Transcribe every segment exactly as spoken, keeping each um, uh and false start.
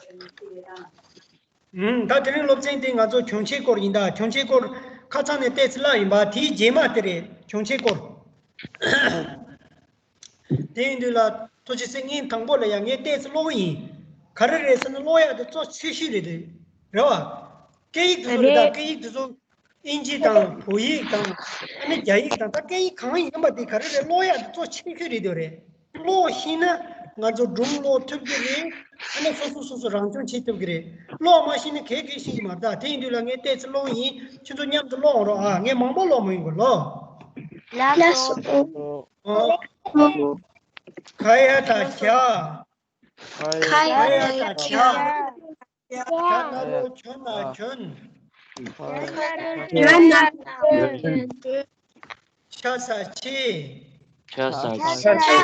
ཨུམ། ད་དེ་རིང་སློབ་ཚན་དེ་ང་ཚོ་གྱོན་ཆས་སྐོར་ཡིན་ད། གྱོན་ཆས་སྐོར་ཁ་སང་ནས་ཏོག་ཙམ་བཀླགས་ཡིན་པ། དེའི་རྗེས་མ་དེ་རེད། གྱོན་ཆས་སྐོར། དེ་ཡིན་དུས་ལ་ཐུགས་རྗེ་ཆེ། ངས་དང་པོ་ལ་ཡང་ངས་ཏོག་ཙམ་ཀློག་གི་ཡིན། ག་རེ་རེད་ཟེར་ན་ཀློག་ཡག་དེ་གཙོ་ཆེ་ཤོས་རེད་དེ། རེད་བ། སྐད་ཡིག་དེ་ཚོ་རེད་ད། རེད། སྐད་ཡིག་དེ་ཚོ་ཨིན་ཇི་དང་བོད་ཡིག་དང་ཨ་ནི་རྒྱ་ཡིག་དང་ད་སྐད་ཡིག་གང་ཡིན་པ་དེ་ག་རེ་རེད། ཀློག་ཡག་དེ་གཙོ་ཆེ་ཤོས་རེད་དེ་རེད། ཀློག་ཤེས་ན་ང་ཚོ་སྒྲུང་ཀློག་ཐུབ་ཀྱི་རེད། ཨ་ནི་སོ་སོ་སོ་སོ་རང་སྦྱོང་བྱེད་ཐུབ་ཀྱི་རེད། ཀློག་མ་ཤེས་ན་གས་གས་ཤེས་ཀྱི་མ་རེད་ད། དེ་ཡིན་དུས་ལ་ངས་ཏོག་ཙམ་ཀློག་གི་ཡིན། ཁྱེད་ཚོ་མཉམ་དུ་ཀློག་རོགས་ཨ། ངས་མང་པོ་ཀློག་མ་ཡོང་གི། ཀློག་ལགས་སོ། ཨོ། ཁ་ཡ་དང་ཞ། ཁ་ཡ་དང་ཞ། ཁ་ན་རོ་ཁྱོ་ན་ཁྱོན། ཁྱོ་ན་ཁྱོན། ཆ་ས་ཆེ། ཆ་ས་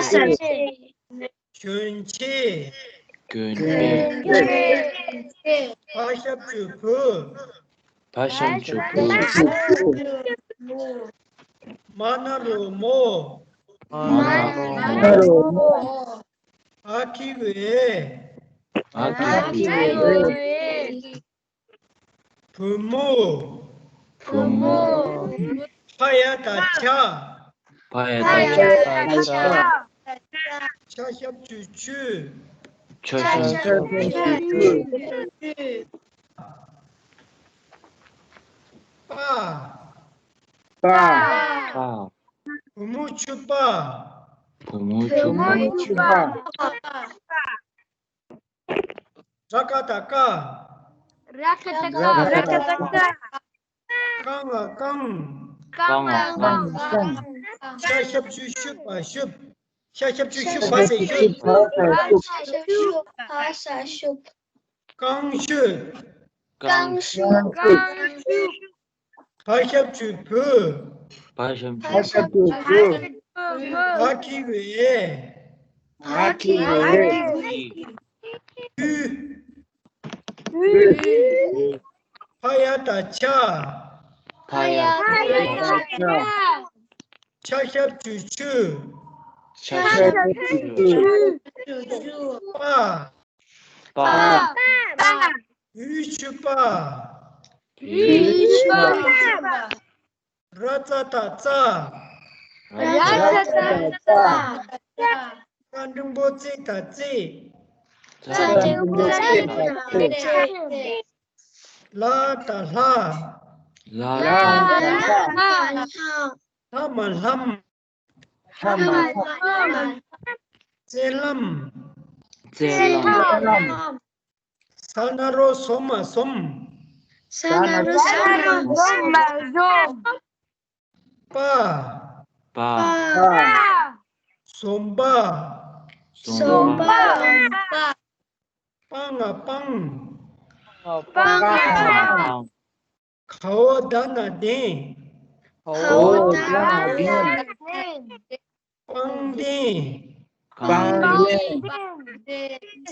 ཆེ། གྱོན་ཆས། གྱོན་ཆས། ཕ་ཞབས་ཀྱུ་ཕུ། ཕ་ཞབས་ཀྱུ་ཕུ། མ་ན་རོ་མོ། མ་ན་རོ་མོ། ཨ་ཁི་གུ་ཨེ། ཨ་ཁི་གུ་ཨེ། བུ་མོ། བུ་མོ། ཕ་ཡ་ད་ཕྱ། ཕ་ཡ་ད་ཕྱ། ཕ་ཡ་ད་ཕྱ། ཆ་ཞབས་ཀྱུ་ཆུ། ཆ་ཞབས་ཀྱུ་ཆུ། པ། པ། པ། བུ་མོ་ཆུ་པ། བུ་མོ་ཆུ་པ། ར་ཀ་ད་ཀ། ར་ཀ་ད་ཀ། ར་ཀ་ད་ཀ། རྐང་ང་རྐང་། རྐང་ང་རྐང་། ཤ་ཞབས་ཀྱུ་ཤུ་པ་ཤུབ། ཤ་ཞབས་ཀྱུ་ཤུ་བ་ཟེར་ཤུབ། ཤ་ཞབས་ཀྱུ་ཤུ་བ་ཟེར་ཤུབ། རྐང་ཤུ། རྐང་ཤུ། རྐང་ཤུ། བ་ཞབས་ཀྱུ་བུ། བ་ཞབས་ཀྱུ་བུ། བ་གི་གུ་ཨེ། བ་གི་གུ་ཨེ། བུ། བུ། ཕ་ཡ་ད་ཕྱ། ཕ་ཡ་ད་ཕྱ། ཆ་ཞབས་ཀྱུ་ཆུ། ཆ་ཞབས་ཀྱུ་ཆུ། པ། པ། བུ་ཆུ་པ། བུ་ཆུ་པ། ར་ཙ་ད་རྩྭ། ར་ཙ་ད་རྩྭ། ཙ་འགྲེང་བུ་ཙེ་ད་རྩེད། ཙ་འགྲེང་བུ་ཙེ་ད་རྩེད། ལ་ད་ལྷ། ལ་ད་ལྷ། ལྷ་མ་ལྷམ། ལྷ་མ་ལྷམ། རྩེད་ལྷམ། རྩེད་ལྷམ། ཟ་ན་རོ་ཟོ་མ་ཟོམ། ཟ་ན་རོ་ཟོ་མ་ཟོམ། པ། པ། ཟོམ་པ། ཟོམ་པ། སྤང་ང་སྤང་། སྤང་ང་སྤང་། ག་འོག་ད་ན་གདན། ག་འོག་ད་ན་གདན། སྤང་གདན། སྤང་གདན།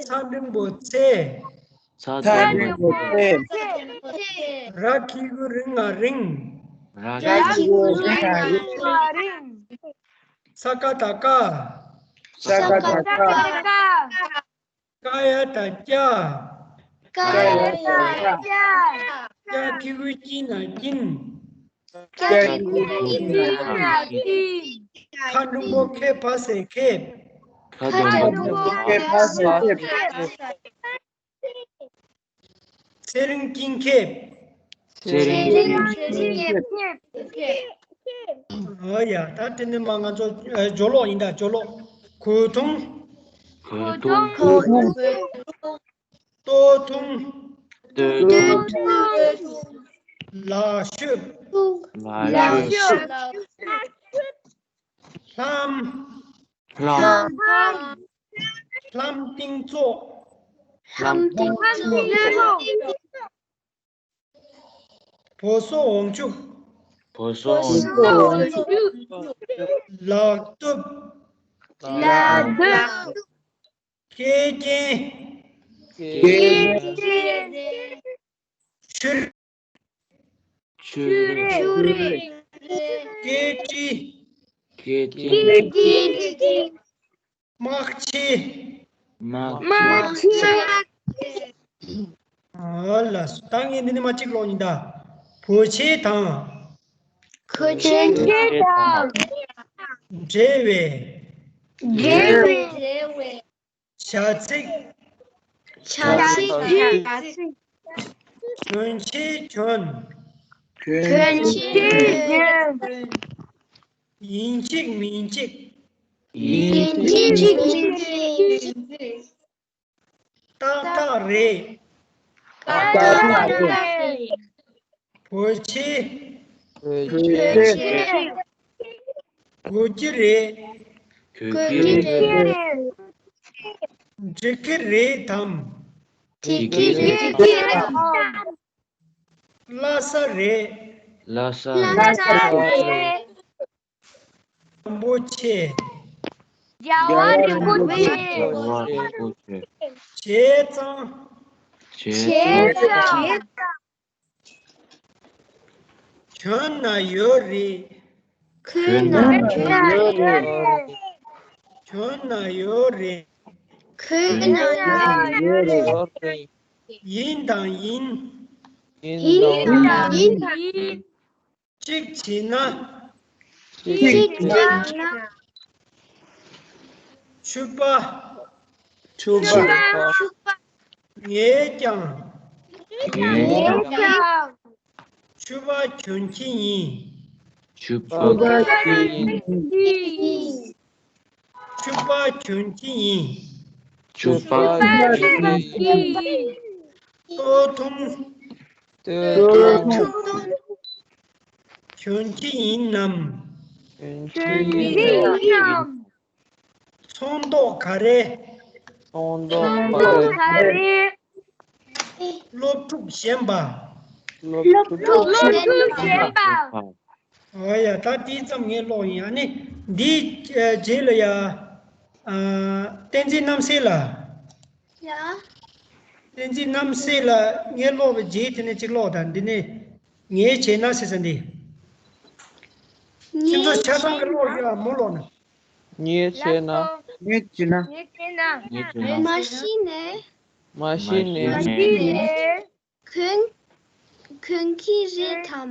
ཚ་འགྲེང་བུ་ཚེ། ཚ་འགྲེང་བུ་ཚེ། ར་གི་གུ་རི་ང་རིང་། ར་གི་གུ་རི་ང་རིང་། ས་ཀ་ད་ཀ། ས་ཀ་ད་ཀ། ཀ་ཡ་ད་ཀྱ། ཀ་ཡ་ད་ཀྱ། ཀྱ་གི་གུ་ཀྱི་ན་ཀྱིན། ཀྱ་གི་གུ་ཀྱི་ན་ཀྱིན། ཁ་འགྲེང་བུ་ཁེ་ཕ་སེ་ཁེབས། ཁ་འགྲེང་བུ་ཁེ་ཕ་སེ་ཁེབས། ཚེ་རིང་སྐྱིན་ཁེབས། ཚེ་རིང་སྐྱིན་ཁེབས། ཨོ་ཡ། ད་དེ་ནས་མ་ང་ཚོ་ཨ་སྦྱོར་ཀློག་ཡིན་ད། སྦྱོར་ཀློག་གོས་ཐུང་། གོས་ཐུང་། གོས་ཐུང་། སྟོད་ཐུང་། སྟོད་ཐུང་། ལག་ཤུབ། ལག་ཤུབ། ལྷམ། ལྷམ། ལྷམ་སྟེང་ཙོག་ལྷམ་སྟེང་ཙོག་བོ་སོ་འོག་འཇུག་བོ་སོ་འོག་འཇུག་ལག་གདུབ། ལག་གདུབ། སྐེ་རྒྱན། སྐེ་རྒྱན། ཆུ་ཆུ་རེ། སྐེ་དཀྲིས། སྐེ་དཀྲིས། དམག་ཆས། དམག་ཆས། ཨ་ལ་སོ། ད་ངས་འདི་ནས་མར་གཅིག་ཀློག་ཡིན་ད། བོད་ཆས་དང་། བོད་ཆས་དང་། འབྲེལ་བའི། འབྲེལ་བའི། བྱ་ཚིག་བྱ་ཚིག་གྱོན་ཆས་གྱོན། གྱོན་ཆས་གྱོན། ཡིན་གཅིག་མིན་གཅིག་ཡིན་གཅིག་མིན་གཅིག་ཏག་ཏག་རེད། ཏག་ཏག་རེད། བོད་ཆས། བོད་ཆས། དགོས་ཀྱི་རེད། དགོས་ཀྱི་རེད། འགྲིག་གི་རེད་དམ། འགྲིག་གི་རེད་དམ། སླ་ས་རེད། སླ་ས་རེད། སླ་ས་རེད། རིན་པོ་ཆེ། རྒྱལ་བ་རིན་པོ་ཆེ། རྒྱལ་བ་རིན་པོ་ཆེ། བྱས་ཙང་། བྱས་ཙང་། གྱོན་ན་ཡོད་རེད། གྱོན་ན་ཡོད་རེད། གྱོན་ན་ཡོད་རེད། གྱོན་ན་ཡོད་རེད། ཡིན་དང་ཡིན། ཡིན་དང་ཡིན། གཅིག་བྱས་ན། གཅིག་བྱས་ན། ཕྱུ་པ། ཕྱུ་པ། ཕྱུ་པ། ངས་ཀྱང་། ངས་ཀྱང་། ཕྱུ་པ་གྱོན་གྱི་ཡིན། ཕྱུ་པ་གྱོན་གྱི་ཡིན། ཕྱུ་པ་གྱོན་གྱི་ཡིན། ཕྱུ་པ་གྱོན་གྱི་ཡིན། སྟོད་ཐུང་། སྟོད་ཐུང་། གྱོན་གྱི་ཡིན་ནམ། གྱོན་གྱི་ཡིན་ནམ། ཚོན་མདོག་ག་རེ། ཚོན་མདོག་ག་རེ། སློབ་ཕྲུག་གཞན་པ། སློབ་ཕྲུག་གཞན་པ། ཨོ་ཡ། ད་དེ་ཙམ་ངས་ཀློག་ཡིན། ཨ་ནི་འདིའི་རྗེས་ལ་ཡ། ཨ། བསྟན་འཛིན་རྣམ་སྲས་ལགས། ཡ། བསྟན་འཛིན་རྣམ་སྲས་ལགས། ངས་ཀློག་པའི་རྗེས་དེ་ནས་གཅིག་ཀློག་དང་། འདི་ནས་ངས་བྱས་ན་ཟེར་ས་འདི། ཁྱེད་ཚོ་ཆ་ཚང་གི་ཀློག་ཡོད་ཨ། མོ་ཀློག་ན། ངས་བྱས་ན། ངས་བྱས་ན། ངས་བྱས་ན། ངས་བྱས་ན། མ་གཞི་ནས། མ་གཞི་ནས། མ་གཞི་ནས། གྱོན། གྱོན་གྱི་རེད་དམ།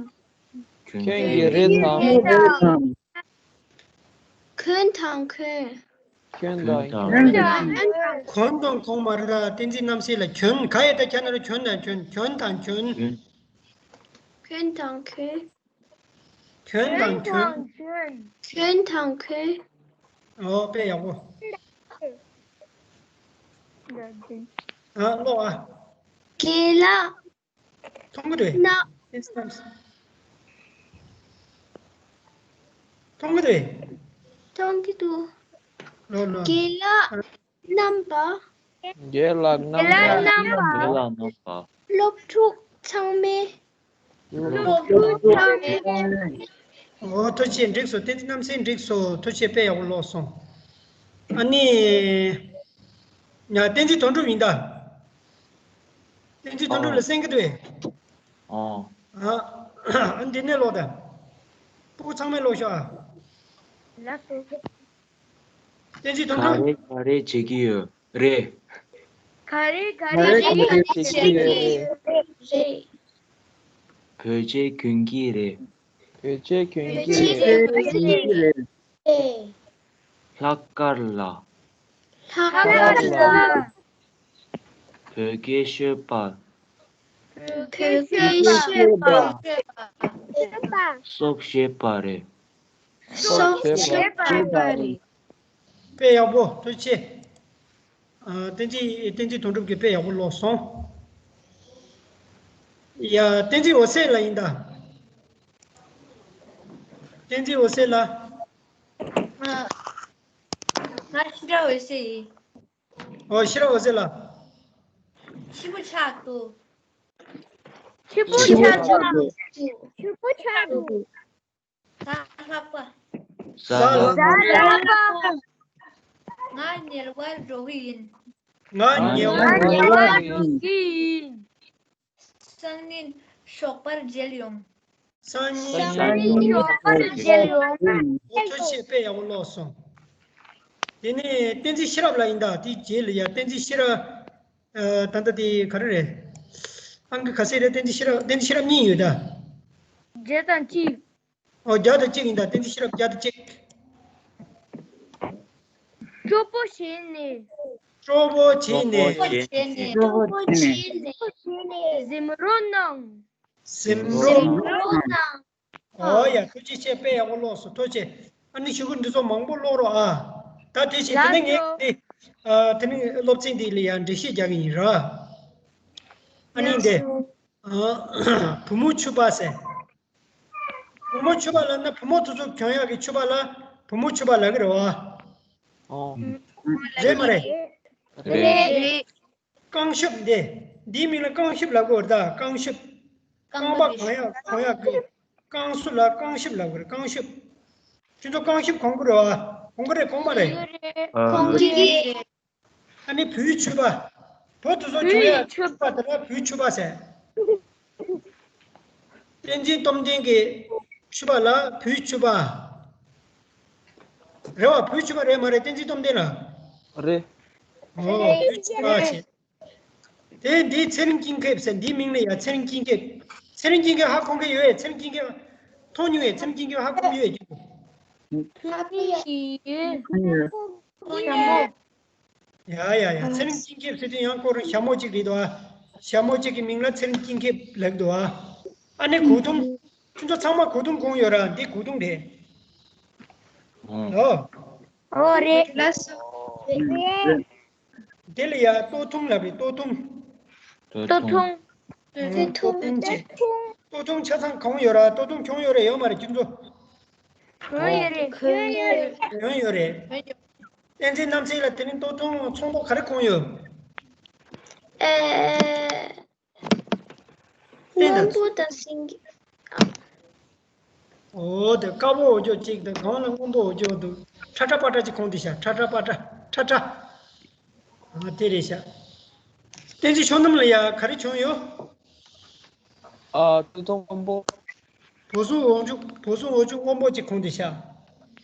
གྱོན་གྱི་རེད་དམ། གྱོན་དང་གྱོན། གྱོན་དང་གྱོན། གྱོན་དང་གྱོན། གོན་དང་གོན་མ་རེད་ད། བསྟན་འཛིན་རྣམ་སྲས་ལགས། གྱོན་ག་ཡེ་ད་ཁྱེད་ན་ར། གྱོན་དང་གྱོན། གྱོན་དང་གྱོན། གྱོན་དང་གྱོན། གྱོན་དང་གྱོན། གྱོན་དང་གྱོན། ཨོ་དཔེ་ཡག་པོ། ཨ་ཀློག་ཨ། རྒན་ལགས། མཐོང་གི་རེད། ན། མཐོང་གི་རེད། མཐོང་གི་འདུག་ལོ་ལོ། རྒན་ལགས་རྣམ་པ། རྒན་ལགས་རྣམ་པ། རྒན་ལགས་རྣམ་པ། སློབ་ཕྲུག་ཚང་མས། སློབ་ཕྲུག་ཚང་མས། འོ་ཐུགས་རྗེ་ཆེ། འགྲིག་སོང་། བསྟན་འཛིན་རྣམ་སྲས་འགྲིག་སོང་། ཐུགས་རྗེ་ཆེ། དཔེ་ཡག་པོ་ཀློག་སོང་། ཨ་ནི། ཡ་བསྟན་འཛིན་དོན་གྲུབ་ཡིན་ད། བསྟན་འཛིན་དོན་གྲུབ་ལ་གསན་གི་འདུག་གས། ཨོ། ཨ། ཨ་འདི་ནས་ཀློག་དང་། སྤུ་གུ་ཚང་མས་ཀློག་ཤོག་ཨ། ལགས་སོ། བསྟན་འཛིན་དོན་གྲུབ། ག་རེ་ག་རེ་བྱེད་ཀྱི་ཡོད་རེད། ག་རེ་ག་རེ་ག་རེ་བྱེད་ཀྱི་ཡོད་རེད། བོད་ཆས་གྱོན་གྱི་རེད། བོད་ཆས་གྱོན་གྱི་རེད། ལྷག་དཀར་ལ། ལྷག་དཀར་ལ། བོད་སྐད་ཤོད་པ། བོད་སྐད་ཤོད་པ། སྲོག་བཤད་པ་རེད། སྲོག་བཤད་པ་རེད། དཔེ་ཡག་པོ། ཐུགས་རྗེ་ཆེ། ཨ། བསྟན་འཛིན། བསྟན་འཛིན་དོན་གྲུབ་ཀྱིས་དཔེ་ཡག་པོ་ཀློག་སོང་། ཡ། བསྟན་འཛིན་འོད་ཟེར་ལགས་ཡིན་ད། བསྟན་འཛིན་འོད་ཟེར་ལགས། ང་ང་ཤེས་རབ་འོད་ཟེར་ཡིན། ཨོ། ཤེས་རབ་འོད་ཟེར་ལགས། ཕྱི་པོ་ཆགས་འདུག་ཕྱི་པོ་ཕྱི་པོ་ཆགས་ཆགས་འདུག་འདུག་ཕྱི་པོ་ཆགས་འདུག་གཟའ་ལྷག་པ། གཟའ་ལྷག་པ། གཟའ་ལྷག་པ། ང་ཉལ་བར་འགྲོ་གི་ཡིན། ང་ཉལ་བར་ང་ཉལ་བར་འགྲོ་གི་ཡིན། སང་ཉིན་ཞོགས་པར་མཇལ་ཡོང་། སང་ཉིན་སང་ཉིན་ཞོགས་པར་མཇལ་ཡོང་། ཨོ། ཐུགས་རྗེ་ཆེ། དཔེ་ཡག་པོ་ཀློག་སོང་། དེ་ནས་བསྟན་འཛིན་ཤེས་རབ་ལགས་ཡིན་ད། དེའི་རྗེས་ལ་ཡ་བསྟན་འཛིན་ཤེས་རབ། ཨ། ད་ལྟ་དེ་ག་རེ་རེད། ཨང་ཀི་ག་ཚད་རེད། བསྟན་འཛིན་ཤེས་རབ། བསྟན་འཛིན་ཤེས་རབ་གཉིས་ཡོད་ད། བརྒྱ་དང་གཅིག་ཨོ། བརྒྱ་དང་གཅིག་ཡིན་ད། བསྟན་འཛིན་ཤེས་རབ་བརྒྱ་དང་གཅིག་སྤྲོ་པོ་བྱས་ནས། སྤྲོ་པོ་བྱས་ནས། སྤྲོ་པོ་བྱས་ནས། གཟིམ་རོགས་གནང་། གཟིམ་རོགས་གནང་། ཨོ་ཡ། ཐུགས་རྗེ་ཆེ། དཔེ་ཡག་པོ་ཀློག་སོང་། ཐུགས་རྗེ་ཆེ། ཨ་ནི་གཞུག་གུ་འདི་ཚོ་མང་པོ་ཀློག་རོགས་ཨ། ད་དེ་བཞིན་དེ་ནས་ངས་དེ་ཨ་དེ་ནས་སློབ་ཚན་འདི་ལ་ཡང་འགྲེལ་བཤད་རྒྱག་གི་ཡིན་ར། ཨ་ནི་འདི་ཨ་བུ་མོ་ཕྱུ་པ་ཟེར། བུ་མོ་ཕྱུ་པ་ལབ་ན་བུ་མོ་དེ་ཚོ་གྱོན་ཡག་གི་ཕྱུ་པ་ལ་བུ་མོ་ཕྱུ་པ་ལབ་ཀྱི་རེད་བ། ཨོ། རེད་མ་རེད། རེད། རེད། རྐང་ཤུབས་འདི། འདིའི་མིང་ལ་རྐང་ཤུབས་ལབ་ཀྱི་ཡོད་རེད་ད། རྐང་ཤུབས། རྐང་པ་གང་ཡག་གང་ཡག་གི་རྐང་སུ་ལ་རྐང་ཤུབས་ལབ་ཀྱི་རེད། རྐང་ཤུབས། ཁྱོད་ཚོ་རྐང་ཤུབས་གོན་གྱི་རེད་བ། གོན་གྱི་རེད། གོན་པ་རེད། གོན་གྱི་རེད། ཨ་ནི་བུའི་ཕྱུ་པ། བུ་དེ་ཚོ་གྱོན་ཡག་ཕྱུ་པ་དེ་ལ་བུའི་ཕྱུ་པ་ཟེར། བསྟན་འཛིན་སྟོབས་ལྡན་གྱི་ཕྱུ་པ་ལ་བུའི་ཕྱུ་པ། རེད་བ། བུའི་ཕྱུ་པ་རེད་མ་རེད། བསྟན་འཛིན་སྟོབས་ལྡན་ལ། རེད། ཨོ། བུའི་ཕྱུ་པ་ཟེར། དེ་འདི་ཚེ་རིང་སྐྱིད་མཁས་ཟེར། འདིའི་མིང་ལ་ཡ་ཚེ་རིང་སྐྱིད་མཁས། ཚེ་རིང་སྐྱིད་མཁས་ཧ་གོ་མཁན་ཡོད། ཚེ་རིང་སྐྱིད་མཁས་མཐོང་མྱོང་ཡོད། ཚེ་རིང་སྐྱིད་མཁས་ཧ་གོ་མྱོང་ཡོད་ཀྱི། ཡ་ཡ་ཡ། ཚེ་རིང་སྐྱིད་མཁས་ཟེར་དུས་ཡང་ཁོ་རང་ཞྭ་མོ་གཅིག་རེད་དོ། ཞྭ་མོ་གཅིག་གི་མིང་ལ་ཚེ་རིང་སྐྱིད་མཁས་ལབ་དོ། ཨ་ནི་གོས་ཐུང་། ཁྱོད་ཚོ་ཚང་མ་གོས་ཐུང་གོན་ཡོད་ར། འདི་གོས་ཐུང་རེད། ཨོ། ཨོ་རེད། ལགས་སོ། དེ་ལ་ཡ་སྟོད་ཐུང་ལབ་རེད། སྟོད་ཐུང་། སྟོད་ཐུང་། སྟོད་ཐུང་། སྟོད་ཐུང་ཅེས། སྟོད་ཐུང་ཆ་ཚང་གོན་ཡོད་ར། སྟོད་ཐུང་གྱོན་ཡོད་རེད། ཡོད་མ་རེད་ཁྱོད་ཚོ། གྱོན་ཡོད་རེད། གྱོན་ཡོད་རེད། གྱོན་ཡོད་རེད། བསྟན་འཛིན་རྣམ་གསལ་ལ་དེ་རིང་སྟོད་ཐུང་ཚོང་པོ་ག་རེ་གོན་ཡོད། ཨེ། སྔོན་པོ་དང་སེང་གེ། ཨོ་དེ་དཀར་པོ་འོ་ཅོག་གཅིག་དང་། གང་ལ་སྔོན་པོ་འོ་ཅོག་འདུག་ཁྲ་ཁྲ་པ་ཏྲ་ཅིག་གོན་དེ་ཤག་ཁྲ་ཁྲ་པ་ཏྲ། ཁྲ་ཁྲ། ཨ་དེ་རེད་ཤག་བསྟན་འཛིན་ཆོས་རྣམ་ལ་ཡ་ག་རེ་གྱོན་ཡོད། ཨ་སྟོད་ཐུང་སྔོན་པོ། བོ་སོ་འོག་འཇུག་བོ་སོ་འོག་འཇུག་སྔོན་པོ་ཅིག་གོན་དེ་ཤག་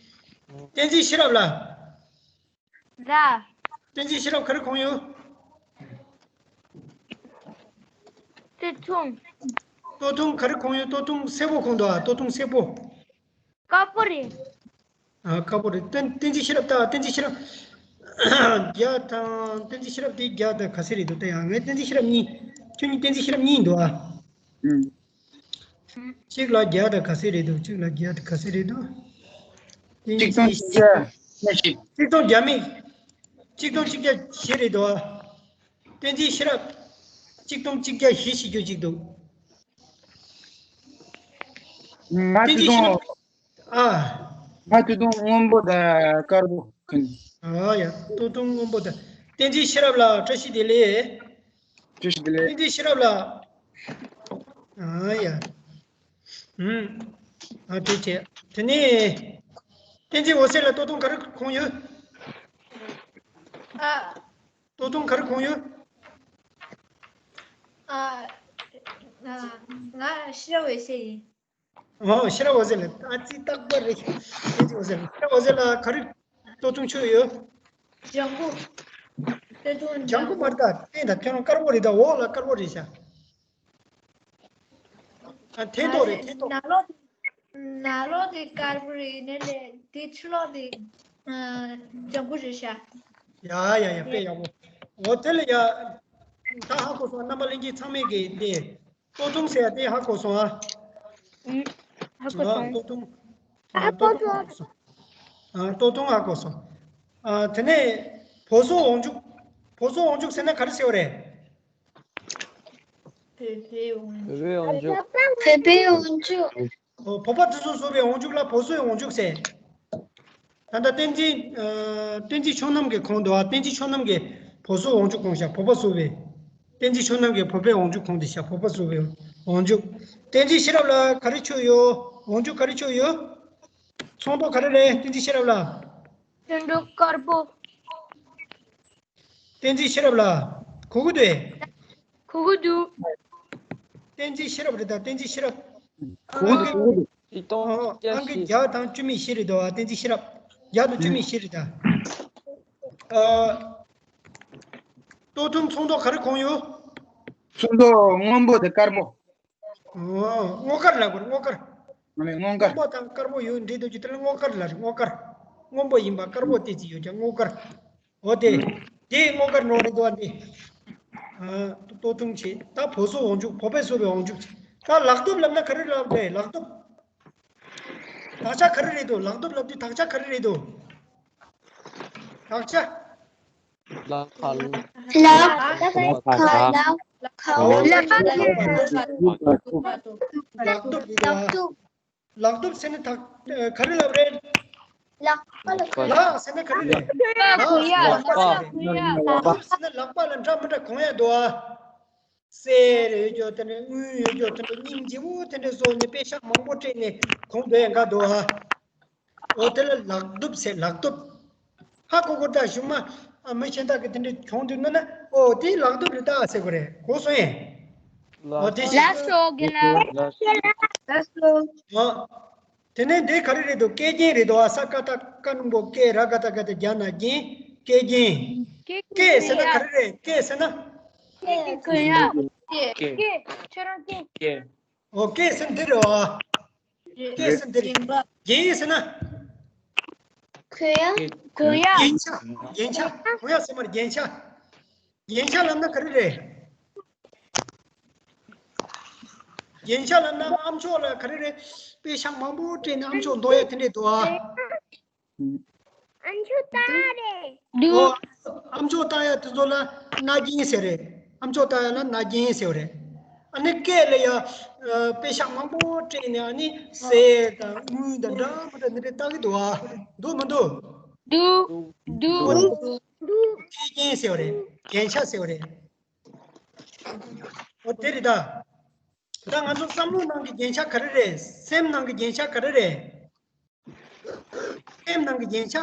བསྟན་འཛིན་ཤེས་རབ་ལ། ལ། བསྟན་འཛིན་ཤེས་རབ་ག་རེ་གོན་ཡོད། སྟོད་ཐུང་། སྟོད་ཐུང་ག་རེ་གོན་ཡོད། སྟོད་ཐུང་སེར་པོ་གོན་འདུག་ཨ། སྟོད་ཐུང་སེར་པོ། དཀར་པོ་རེད། ཨ་དཀར་པོ་རེད། བསྟན་བསྟན་འཛིན་ཤེས་རབ་ལྟ། བསྟན་འཛིན་ཤེས་རབ། བརྒྱ་དང་བསྟན་འཛིན་ཤེས་རབ་དེ་བརྒྱ་དང་ག་ཚད་རེད་འདུག་ལྟ་ཡ། ངས་བསྟན་འཛིན་ཤེས་རབ་གཉིས། ཁྱོད་གཉིས་བསྟན་འཛིན་ཤེས་རབ་གཉིས་འདུག་ཨ། ཨུམ། གཅིག་ལ་བརྒྱ་དང་ག་ཚད་རེད་འདུག་གཅིག་ལ་བརྒྱ་དང་ག་ཚད་རེད་འདུག་གཅིག་སྟོང་གཅིག་བརྒྱ་ཉེར་བཞི། གཅིག་སྟོང་བརྒྱ་མེད། གཅིག་སྟོང་གཅིག་བརྒྱ་བཞི་རེད་འདུག་ཨ། བསྟན་འཛིན་ཤེས་རབ། གཅིག་སྟོང་གཅིག་བརྒྱ་བཞི་བྱེད་རྒྱུ་གཅིག་འདུག་ང་བསྟན་འཛིན་ཤེས་རབ། ཨ། ང་སྟོད་ཐུང་སྔོན་པོ་དང་དཀར་པོ་གོན། ཨ་ཡ། སྟོད་ཐུང་སྔོན་པོ་དང་། བསྟན་འཛིན་ཤེས་རབ་ལགས་བཀྲ་ཤིས་བདེ་ལེགས། བཀྲ་ཤིས་བདེ་ལེགས། བསྟན་འཛིན་ཤེས་རབ་ལགས། ཨ་ཡ། ཨུམ། ཨ་དེ་བྱས། དེ་ནས། བསྟན་འཛིན་འོད་ཟེར་ལགས་སྟོད་ཐུང་ག་རེ་གོན་ཡོད། ཨ། སྟོད་ཐུང་ག་རེ་གོན་ཡོད། ཨ། ང་ང་ཤེས་རབ་འོད་ཟེར་ཡིན། ཨོ། ཤེས་རབ་འོད་ཟེར་ལགས། ཨ་ཙི་རྟག་པར་རེད། བསྟན་འཛིན་འོད་ཟེར་ལགས། ཤེས་རབ་འོད་ཟེར་ལགས་ག་རེ་སྟོད་ཐུང་མཆོད་ཡོད། ལྗང་གུ། སྟོད་ཐུང་ལྗང་གུ་མ་རེད་ད། སྟེང་དང་ཐོན་ལ་དཀར་པོ་རེད་ད། འོག་ལ་དཀར་པོ་རེད་ཤག་ཨ་ཐེན་ཐོག་རེད། ཐེན་ཐོག་ནང་ལོགས་དེ། ནང་ལོགས་དེ་དཀར་པོ་རེད། ནས་ལས་དེ་ཕྱི་ལོགས་དེ་ཨ་ལྗང་གུ་རེད་ཤག་ཡ་ཡ་ཡ། དཔེ་ཡག་པོ། འོ་དེ་ལ་ཡ། ད་ཧ་གོ་སོང་། རྣམ་པ་ལྷན་རྒྱས་ཚང་མས་ཀྱིས་འདི། སྟོད་ཐུང་ཟེར་ཡ་དེ་ཧ་གོ་སོང་ཨ། ཨུམ། ཧ་གོ་སོང་། སྟོད་ཐུང་། ཨ་སྟོད་ཐུང་ཧ་གོ་སོང་། ཨ་སྟོད་ཐུང་ཧ་གོ་སོང་། ཨ་དེ་ནས་བོ་སོ་འོག་འཇུག་བོ་སོ་འོག་འཇུག་ཟེར་ན་ག་རེ་ཟེར་བ་རེད། བོད་པའི་འོག་འཇུག་བོད་པའི་འོག་འཇུག་བོད་པའི་འོག་འཇུག་ཨོ། བོད་པ་དེ་ཚོ་བཟོ་བའི་འོག་འཇུག་ལ་བོ་སོའི་འོག་འཇུག་ཟེར། ད་ལྟ་བསྟན་འཛིན། ཨ་བསྟན་འཛིན་ཆོས་རྣམ་གྱིས་གོན་འདུག་ཨ། བསྟན་འཛིན་ཆོས་རྣམ་གྱིས་བོ་སོའི་འོག་འཇུག་གོན་ཤག་བོད་པ་བཟོ་བའི། བསྟན་འཛིན་ཆོས་རྣམ་གྱིས་བོད་པའི་འོག་འཇུག་གོན་དེ་ཤག་བོད་པ་བཟོ་བའི་འོག་འཇུག་བསྟན་འཛིན་ཤེས་རབ་ལགས་ག་རེ་མཆོད་ཡོད། འོག་འཇུག་ག་རེ་མཆོད་ཡོད། ཚོང་པོ་ག་རེ་རེད། བསྟན་འཛིན་ཤེས་རབ་ལགས། ཚོང་པོ་དཀར་པོ། བསྟན་འཛིན་ཤེས་རབ་ལགས། གོ་གི་འདུག་གོ་གི་འདུག་བསྟན་འཛིན་ཤེས་རབ་རེད་ད། བསྟན་འཛིན་ཤེས་རབ། གོ་གི་འདུག་གོ་གི་འདུག་ཨང་ཀི་། ཨང་ཀི་བརྒྱ་ཨང་ཀི་བཞི། བརྒྱ་དང་བཅུ་མེད་བཞི་རེད་འདུག་ཨ། བསྟན་འཛིན་ཤེས་རབ། བརྒྱ་དང་བཅུ་མེད་བཞི་རེད་ད། ཨ། སྟོད་ཐུང་ཚོང་མདོག་ག་རེ་གོན་ཡོད། སུམ་མདོ་སྔོན་པོ་དེ་དཀར་པོ། ཨོ། སྔོ་དཀར་ལབ་དགོས་རེད། སྔོ་དཀར། ཨ་ནི་སྔོ་དཀར། སྔོན་པོ་དང་དཀར་པོ་ཡོད་འདྲེས་འདུག་ཅིག་དེ་ལ་སྔོ་དཀར་ལབ་རེད། སྔོ་དཀར། སྔོན་པོ་ཡིན་པ་དཀར་པོ་དེ་ཅིག་ཡོད་ཀྱང་སྔོ་དཀར། འོ་དེ། དེ་སྔོ་དཀར་ནོར་རེད་འདུག་ཨ་འདི། ཨ། ལྟོ་ཐུང་ཆེ། ད་བོད་སོག་འོང་འཇུག་བོད་པའི་སོག་པའི་འོང་འཇུག་ད་ལག་གདུབ་ལབ་ན་ག་རེ་ལབ་རེད། ལག་གདུབ། དག་ཆ་ག་རེ་རེད་འདུག་ལག་གདུབ་ལབ་དུས་དག་ཆ་ག་རེ་རེད་འདུག་དག་ཆ། ལ་ཁ་ལ། ལ་ཁ་ལ། ལག་གདུབ་རེད་ད། ལག་གདུབ་ཟེར་ན་དག་ག་རེ་ལབ་རེད། ལག་པ་ལ། ལག་ཟེར་ན་ག་རེ་རེད། ལག་པ་ལ། ལག་པ་ཟེར་རེད། ལག་གདུབ་ཟེར་ན་ལག་པ་ལ་འདྲ་མི་འདྲ་གོན་ཡ་འདུག་ཨ། གསེར་ཡོད་རྒྱུ་དེ་འདྲ། དངུལ་ཡོད་རྒྱུ་དེ་འདྲ། སྙིང་རྗེ་བོ་དེ་འདྲ་བཟོས་ནས་པེ་ཤག་མང་པོ་སྤྲད་ནས་གོན་སྡོད་ཡ་འགའ་འདུག་ཨ། འོ་དེ་ལ་ལག་གདུབ་ཟེར། ལག་གདུབ། ཧ་གོ་གོ་ད་གཞུག་མ། ཨ། མི་གཞན་དག་གིས་དེ་འདྲ་གྱོང་དུ་གནོད་ན། ཨོ་དེ་ལག་གདུབ་རེད་ད་ཟེར་དགོས་རེད། གོ་སོང་ངས། ཨོ་དེ་ལགས་སོ་རྒན་ལགས། ལགས་སོ། ཨོ། དེ་ནས་འདི་ག་རེ་རེད་འདུག་སྐེ་རྒྱན་རེད་འདུག་ཨ། ས་ཀ་བཏགས་སྐ་སྣུམ་པོ་སྐེ། ར་ག་བཏགས་རྒ་བཏགས་རྒྱ་ན་རྒྱན། སྐེ་རྒྱན། སྐེ་ཟེར་ན་ག་རེ་རེད། སྐེ་ཟེར་ན། སྐེ་གོན་ཡ། སྐེ། ཁྱོད་རང་སྐེ། ཨོ་སྐེ་ཟེར་ན་འདི་རེད་བ། སྐེ་ཟེར་ན་འདི་རེད། རྒྱན་ཟེར་ན། གོན་ཡ། གོན་ཡ། རྒྱན་ཆ། རྒྱན་ཆ། གོན་ཡ་ཟེར་མ་རེད། རྒྱན་ཆ། རྒྱན་ཆ་ལབ་ན་ག་རེ་རེད། རྒྱན་ཆ་ལབ་ན་ཨ་མཆོག་ལ་ག་རེ་རེད། པེ་ཤག་མང་པོ་སྤྲད་ནས་ཨ་མཆོག་འདོགས་ཡ་དེ་འདྲས་འདུག་ཨ། ཨ་མཆོག་བཏགས་རེད། ཨོ། ཨ་མཆོག་བཏགས་ཡ་དེ་ཚོ་ལ་རྣ་རྒྱན་ཟེར་རེད། ཨ་མཆོག་བཏགས་ཡ་ལ་རྣ་རྒྱན་ཟེར་བ་རེད། ཨ་ནི་སྐེ་ལ་ཡ། ཨ། པེ་ཤག་མང་པོ་སྤྲད་ནས་ཨ་ནི་གསེར་དང་དངུལ་དང་འདྲ་མི་འདྲ་འདི་འདྲས་བཏགས་ཀྱི་འདུག་ཨ། འདུག་མི་འདུག་འདུག་འདུག་སྐེ་རྒྱན་ཟེར་བ་རེད། རྒྱན་ཆ་ཟེར་བ་རེད། ཨོ་དེ་རེད་ད། ད་ང་ཚོ་བསམ་བློ་ནང་གི་རྒྱན་ཆ་ག་རེ་རེད། སེམས་ནང་གི་རྒྱན་ཆ་ག་རེ་རེད། སེམས་ནང་གི་རྒྱན་ཆ།